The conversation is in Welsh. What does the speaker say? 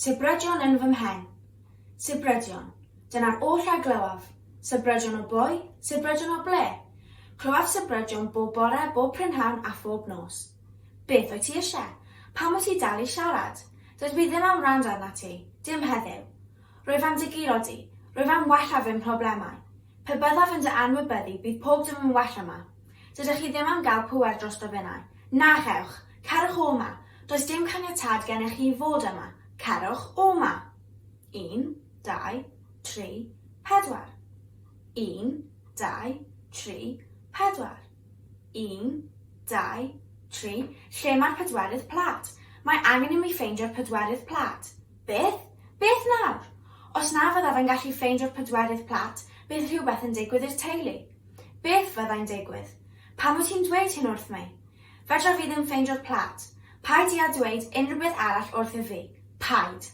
Sibrydion yn fy mhen. Sibrydion. Dyna'r oll a glywaf. Sibrydion o bwy? Sibrydion o ble? Clywaf sibrydion bob bore, bob prynhawn a phob nos. Beth wyt ti eisiau? Pam wyt ti dal i siarad? Dydw i ddim am wrando arnat ti. Dim heddiw. Rwyf am dy guro di. Rwyf am wella fy mhroblemau. Pe byddaf yn dy anwybyddu, bydd pob dim yn well yma. Dydych chi ddim am gael pŵer drosto finnau. Na chewch! Cerwch o 'ma! Does dim caniatâd gennych chi i fod yma. Cerwch o 'ma! Un, dau, tri, pedwar. Un, dau, tri, pedwar. Un, dau, tri. Lle mae'r pedwerydd plât? Mae angen i mi ffeindio'r pedwerydd plât. Beth? Beth nawr? Os na fyddaf yn gallu ffeindio'r pedwerydd plât, bydd rhywbeth yn digwydd i'r teulu. Beth fyddai'n digwydd? Pam wyt ti'n dweud hyn wrth mi? Fedraf fi ddim ffeindio'r plât. Paid di â dweud unrhyw beth arall wrthyf fi. Paid.